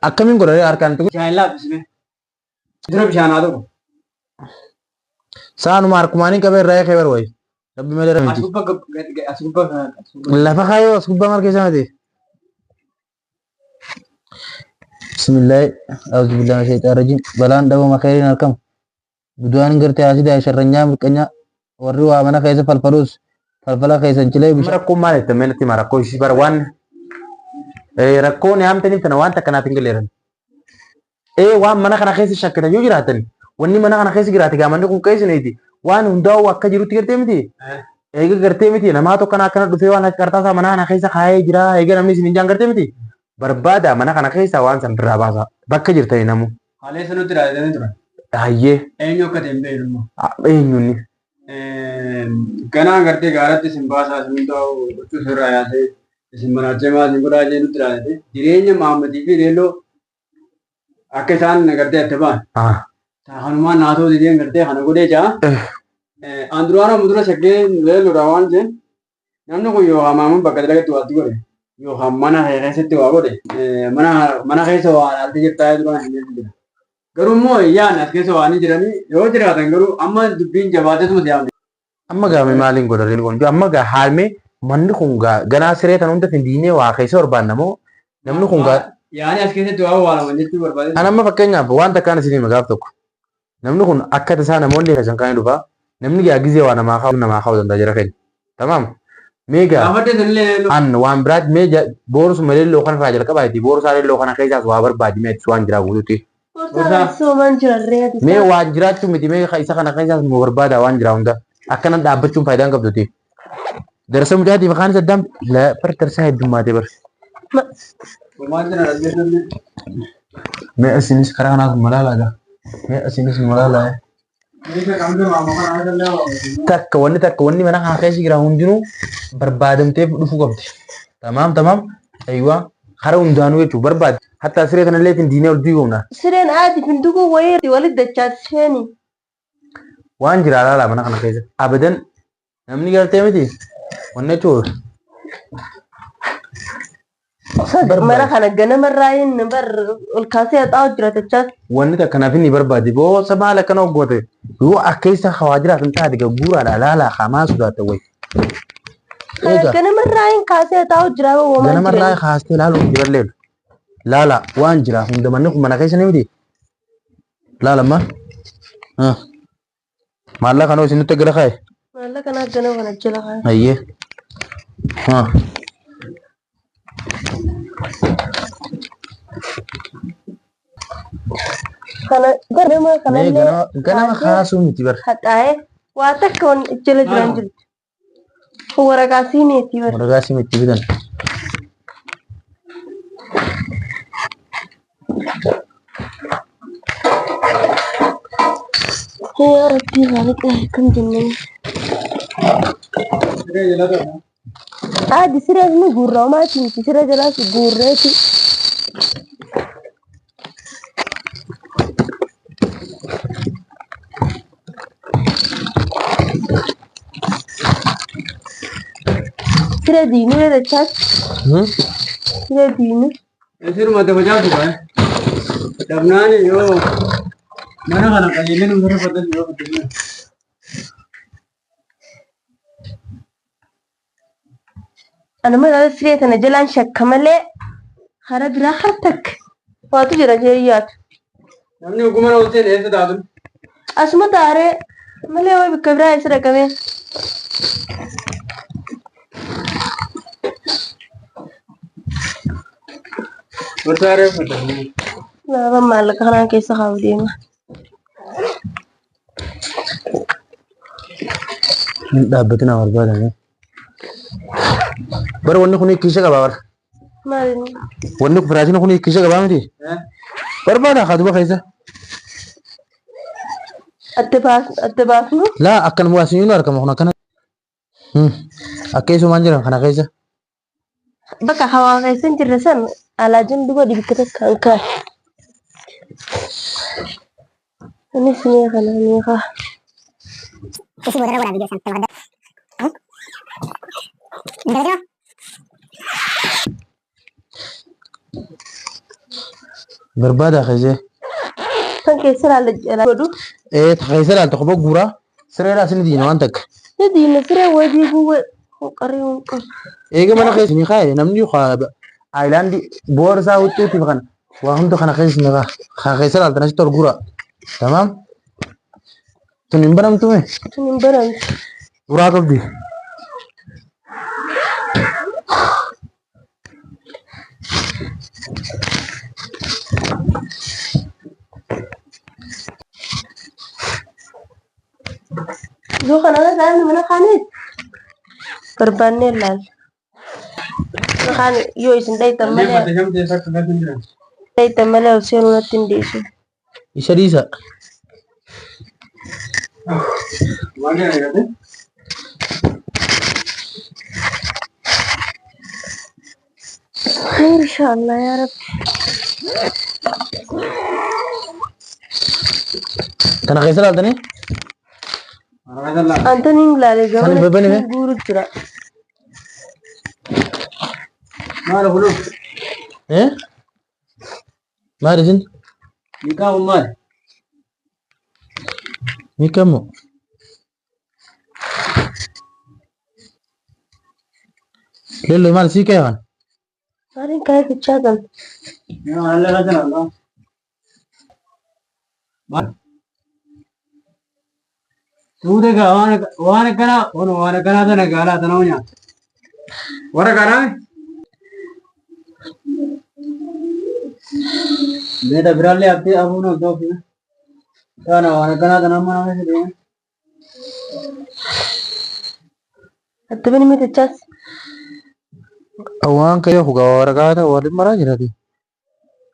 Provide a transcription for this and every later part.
Akkamiin godha harkaan tuqu? Bishaan laaffisme. Dura bishaan haa tuqu. Saanuma harkumaanii qabee irraa eekee bar wayi. Rabbi malee As miti. gubbaa as gubbaa as gubbaa. Lafa kaayoo as gubbaa maal keessa miti. Bismillaahi auzubillahi mina shayxaan rajiim. Balaan dhabama khayriin argamu. Budaan gartee haasidaa sharranyaa mirqanyaa warri waa mana keessa falfalus falfala keessan cilee bishaan. Rakkoon maal jettan mee natti hima rakkoo ishii bara waan rakkoon yaamtaniif tana waan takka naaf hin galeeran. Ee waan mana kana keessa shakkitan yoo jiraatan wanni mana kana keessa jiraate gaa manni kun keessaniiti waan hundaa'u akka jirutti gartee miti. Eega gartee miti namaa tokko kana akkana dhufee waan akka qarxaasaa mana kana keessa kaayee jira eega namni isin hin jaan gartee miti. Barbaada mana kana keessa waan san irraa baasa bakka jirtani namu. Kaleessa nutti raadanii turan. Hayyee Eenyu akka ta'e hin beeknu immoo. Eenyunni. Ganaa gartee gaaratti isin baasaa isin hundaa'u gochuu sirraa yaasee isin maraachee maa isin godhaa jee nutti raadate jireenya Mahammadii fi Leelloo akka isaan gartee adda ba'an. Kanumaan naatoo dideen gartee kana godhee jaa. An duraan amma dura shakkee Leelloodha waan jeen namni kun yookaan maamun bakka dalagatti waatti godhe yookaan mana kee keessatti waa godhe mana keessa waa ilaaltee jirtaa duraan hin jira. Garuu immoo yaan as keessa waan jiranii yoo jiraatan garuu amma dubbiin jabaateetuma si yaamne. Amma gaa mee maaliin godha ree kun amma gaa haalmee manni kun gaa ganaa siree tan hunda findiinee waa keessa barbaanna moo namni kun gaa Yaani as keessatti waa awwaalaman jechuu barbaade. An amma fakkeenyaaf waan takkaan isin hima gaaf tokko namni kun akka tasaa namoonni keessan kan dhufa namni gaa gizee waa namaa kaa'u namaa kaa'u danda'a jira keenya tamaam mee gaa Gaafadhe sanillee an waan biraatti mee boorsu malee loo kana irraa jalqabaa itti boorsaa loo kana keessaas waa barbaadi mee atis waan jiraa guutuutti. Boorsaa keessa homaan jirarree ati Mee waan jiraachuu miti mee isa kana keessaas nu barbaada waan jiraa hunda akkana dhaabbachuun faayidaan qabduti. Darsa mucaatiif kaan saddam la bar darsaa heddummaatee bar. Homaan jiran as keessatti. Mee asinis karaa kanaas malaalaa gaa. Mee asinis malaalaa. Meeshaa qabdu maama kana asallee waa. Takka wanni takka wanni mana kana keessa jira hundinuu barbaadamtee dhufuu qabdi. Tamaam tamaam. Ayiwaa karaa hundaanuu jechuun barbaadi. Hatta siree kanallee ittiin diinee ol diigumna. Sireen aadi finduguu wayii walitti dachaasisheeni. Waan jira laala mana kana keessa. Abadan namni galtee miti. Wanni jechuun Mana kana ganamarraa inni bar ol kaasee haxaa'u jira dachaas. Wanni takka naaf inni barbaade boosa maal akkana hoggoote yoo akka isa hawaa jiraatan taate gagguuraadha laala hamaa sodaata wayi. Eega Ganamarraa hin kaasee haxaa'u jira hoomaan ganamarraa jiran. kaastee laaluun jirallee laala waan jira hunda manni kun mana keessa ni miti. Laala amma. Maallaqa kanoo isinitti gara kaa'e. Maallaqa naa gana kana jala kaa'e. Hayyee. Kana ganama Mee kanallee ganama ganama kaasee kaasuu miti bar. haxaa'ee waa takka wanni jala jiran jirti. Waraqaa siimeetii bar. Waraqaa siimeetti bitan. Yaa Rabbii haaliqa akkam jennaan. Siree jala ta'u. Aadi siree ni guurra homaati miti siree jalaas guurreeti. Siree diinuu jechaas siree diinuu. Siruma itti facaasu kaa. Dhabnaan yoo mana kana qajeellee nu sirrifatas yoo guddifne. Anuma siree tana jalaan shakka malee karaa biraa har takka waatu jira jee yaadu. Namni ogummaa ol seene eessa taatu? Asuma taaree malee wayi bakka biraa eessa dhaqamee? Gorsaa reefu fudhata. Lafa maallaqa kanaan keessa kaa'u deema. Hin dhaabbatinaa barbaadame. Bara wanni kun kiisha qaba bara. Maal inni? Wanni kun firaashin kun kiisha qabaa miti. Barbaada haa duba keessa. Adda baas adda baasnu Laa akkanuma waa sinuun argama kun akkana. Akka isumaan jiran kana keessa. Bakka hawaa keessa hin jirre san alaa jimbi godhi bakka takka hin kaa'e. Anis mee kana meeqa. Isi boodarra godhaa viidiyoo san. Hin dagatinaa. Barbaada keessa. Kan keessa laalla jala godhu. Ee keessa laalta kopha guuraa sireedhaa isin diina waan takka. Ni diina siree wayii diiguu wayii qaree waan qabu. Eega mana keessa ni kaa'e namni aayilaandii boorsaa huccuutiif kana waa hunda kana keessa ni kaa'a. Haa keessa laaltan asitti ol guuraa. Tamaam. Tun hin banamtume? Tun hin banamtu. Uraa qabdi. Yoo kana irra mana kaanis barbaannee ilaalla. Kaan yoo isin dhaytan malee dhaytan malee ol seenuu natti hin dhiisu. Isa dhiisa. Khayr inshallah yaa rabbi. Kana keessa ilaaltanii? Antoniin ilaalee Sani gamana babani mee? guuru jira. Maal kunoo? Eh? Maal isin? Nikaa kun maali? Nikaa moo? Leelloo maal sii ka'e kan? Maaliin ka'ee fichaa kan? Yoo haala kana Allah. Maal? Suuta gaa waan waan akkanaa waan waan akkanaa tana gaalaa tana nyaata. Warra kanaa meeta biraallee haftee hafuun haftee ofii. Kana waan akkanaa tana amma nama si deema. Attabani mitichaas. Waan ka'ee hugaa waraqaa ta'u waliin maraa jirati.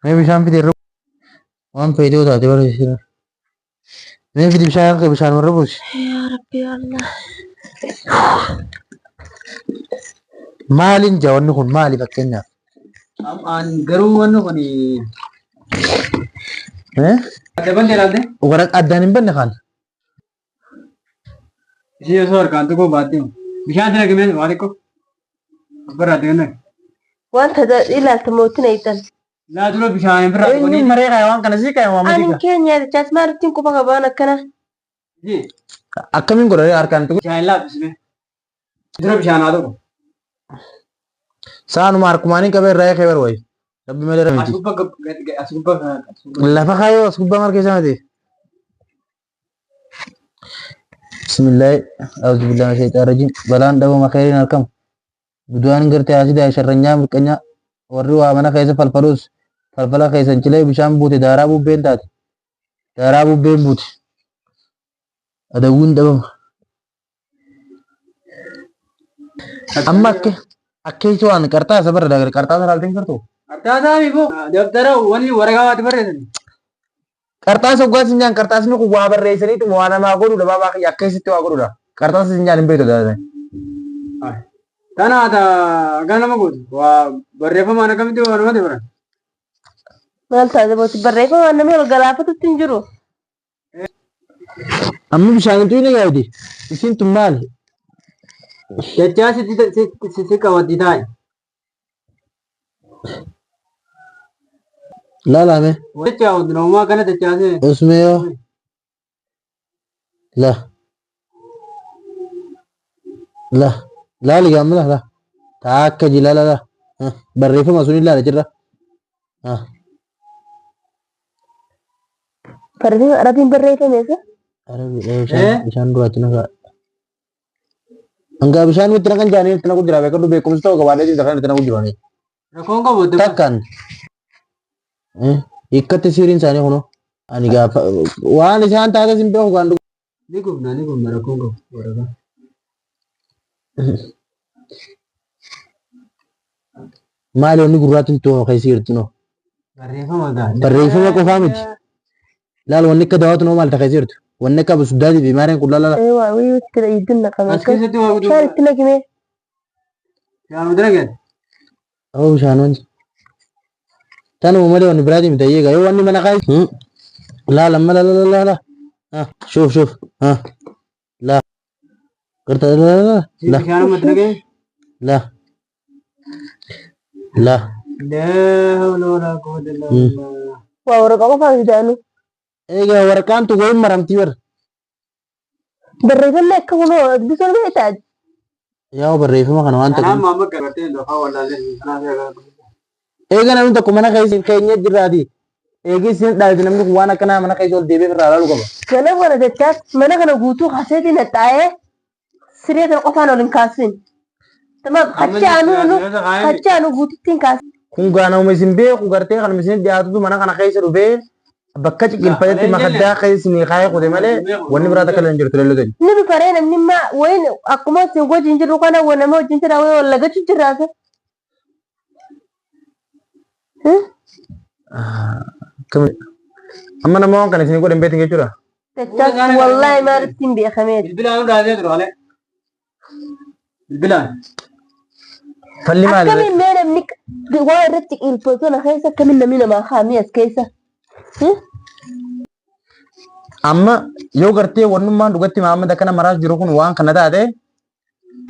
Mee bishaan fidi irra waan fayyadoo taate barreessina. Mee fidi bishaan harka bishaan warra buusi. Yaa Rabbi yaa Allah. Maaliin jaa wanni kun maali fakkeenyaaf? An garuu wanni kun Eh? adda bante ilaalte. Waraqaa addaan hin banne kan. Ishee osoo harkaan tuquu baatte bishaan itti naqimee waa xiqqoo ofirraa itti kennan. Wanta ilaalta mootiin eegdan. Laa dura bishaan ofirraa Eenyu tuqanii. maree kaya waan kana sii kaya waan Ani miti. keenya jechaas maalittiin quba qabaan akkana. Akkamiin godhee harkaan tuqu? Bishaan laaffisme. Dura bishaan haa tuqu. Saanuma harkumaanii qabee irraa eekee bar wayi. Rabbi malee As miti. gubbaa as gubbaa as gubbaa. Lafa kaayoo as gubbaa marga isaa miti. Bismillaahi auzu billahi mina shayxaani rajiim. Balaan dhabama khayriin argamu. Guduwaan gartee asidaa sharranyaa mirqanyaa warri waa mana keessa falfalus falfala keessan cilee bishaan buute daaraa bubbeen taate. Daaraa bubbeen buute. Adawwiin dhabama. Amma akka akka waan qarxaasa barra qarxaasa laalteen gartuu. Qarxaasaa mi boo dabtara wanni waraqaa waati barreessan. Qarxaasa hoggaa sin jaan qarxaasni kun waa barreessaniitu waa namaa godhuudha baabaa kiyya akka isitti waa godhuudha. Qarxaasa sin jaan hin beektu daadha. Tana ta gara nama gootu waa barreeffamaan akkamitti waa namatti baran. Maal taate booti barreeffamaan namni ol galaafatutti hin jiru. Amma bishaan hin tuyne gaafiti. Isiin tun maali? Dachaa sitti si si qabatti taa'i. Laalame. Dachaa wanti namumaa kana dachaasee. Usmeeyoo. La. La. Laali gaamma la la. Taakka ji la la la. Barreeffama sun ilaala jirra. Barreeffama Arabiin barreeffame isa. Arabi bishaan bishaan duraatti naqa. Hanga bishaan itti naqan jaanii itti naqu jira beekadhu beekumsa ta'u qabaadhee jirta kan itti naqu jirani. Rakkoon qabu Takkaan hiikkatti siiriin isaanii kunoo ani gaafa waan isaan taate sin beeku gaan Ni gubna ni gubna rakkoon qabu waraqaa. Maali wanni gurraatti nutti hoo keessa jirtu noo? Barreeffama gaa. Barreeffama qofaa miti. Laal wanni akka daawwatu noo maal ta keessa jirtu? Wanni akka suddaatii fi maareen kun laala. Ee waa wayii itti iddin naqame. As keessatti waa Bishaan itti naqime. Bishaan nuti naqe. Awwa bishaan wanti. Tanuma malee wanni biraatii miti eegaa yoo wanni mana kaayee. Laal amma laala laala laala. Shuuf shuuf. La. Garta la la la. Bishaan amma itti naqe. La. La. Laa hawla walaa quwwata illaa billah. Waa waraqaa qofaa fidaanu. Egaa waraqaan tun wayin maramtii bar. Barreeffamni akka kunoo dubbisuun beektaa? Yaa barreeffama kana waan Kanaaf ta'eef. Maamma gartee lafaa wallaalee kanaaf egaa. Eega namni tokko mana keessa keenya jirraati. Eegi isin dhaalti namni kun waan akkanaa mana keessa ol deebi'ee irraa ilaaluu qaba. Mana kana jechaas mana kana guutuu kaseetiin haxaa'ee siree kana qofaan ol hin kaasin. Tamaam achi aanuu achi aanuu guututti hin kaasin. Kun gaa nama isin beeku gartee kan isin dhiyaatutu mana kana keessa dhufee bakka ciqilfatetti makaddaa keessa isinii kaayee kute malee wanni biraa takka illee hin jirtu leelloo ta'e. Ni dhufaree namni immaa wayin akkuma isin wajjin jirru kana wa nama wajjin jira wayi wal lagachu jirraasa. Amma nama waan kana isin godhe hin beektan jechuudha. Dachaas wallaahi maalitti hin beekameeti. Bilbilaan hundaa ture malee. Bilbilaan. Falli maali? Akkamiin mee namni waa irratti qiilfatu na keessa akkamiin namni namaa kaamii as keessa? Amma yoo gartee wannummaan dhugatti Mahammad akkana maraas jiru kun waan kana taate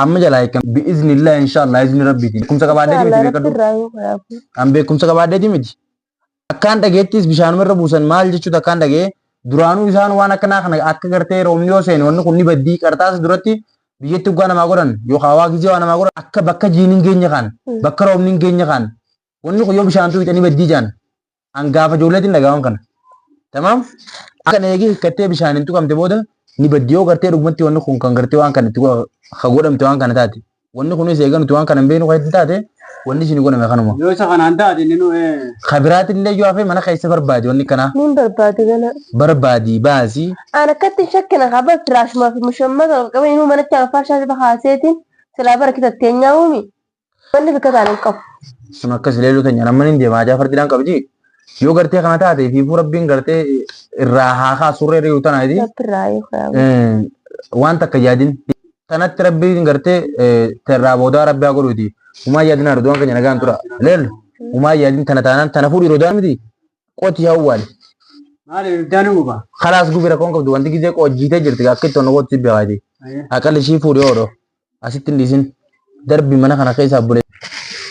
amma jalaa hiikan bi'iznillah inshaallah izni rabbiitiin beekumsa qabaadheeti miti beekadhu. An beekumsa qabaadheeti miti. Akkaan dhageettis bishaanuma irra buusan maal jechuutu akkaan dhagee duraanuu isaan waan akkanaa kana akka gartee roobni yoo seene wanni kun ni baddii qarxaasa duratti biyyatti dhugaa namaa godhan yookaan waa gizee waa namaa godhan akka bakka jiin hin geenye kaan bakka roobni hin geenye kaan wanni kun yoo bishaan tuqxe ni baddii jaan an gaafa ijoolleetiin dhagaawwan kana. Tamaam akka eegee hiikkattee bishaan hin tuqamte booda ni baddi yoo gartee dhugumatti wanni kun kan gartee waan kana itti ka godhamte waan kana taate. Wanni kunis eega nuti waan kana hin beeknu kan itti taate wanni isin godhame kanuma. Yoo isa kanaan taate inni nu Ka biraatillee yoo hafe mana keessa barbaadi wanni kanaa. Niin barbaade gana. Barbaadi baasi. An akkatti hin shakkina qaba firaashumaa fi mushammata ol qabee inuu manatti afaan shaasii bakaaseetiin silaa bara kitattee nyaa'uumi. Manni bakka taane hin qabu. Sun akkas leelloo teenya namni hin deemaa jaa fardidhaan qabdi. Yoo gartee kana taate fiifuu rabbiin gartee irraa haa kaasu surree reeyu tanaati. Rabbi irraa haa eegu. Waan takka yaadin. Tanatti rabbiin gartee irraa boodaa rabbi haa godhuuti. Humaa yaadin haa rodoon keenya nagaan tura. Leellu humaa yaadin tana taanaan tana fuudhi rodaan miti. Qoti hawwaali. Maali ibiddaan hin guba. Kalaas gubi rakkoon qabdu wanti gizee qoojjiitee jirti akka itti onnoo qotti beekaati. Aqal ishii fuudhi oodho. Asitti hin dhiisin. Darbi mana kana keessaa bule.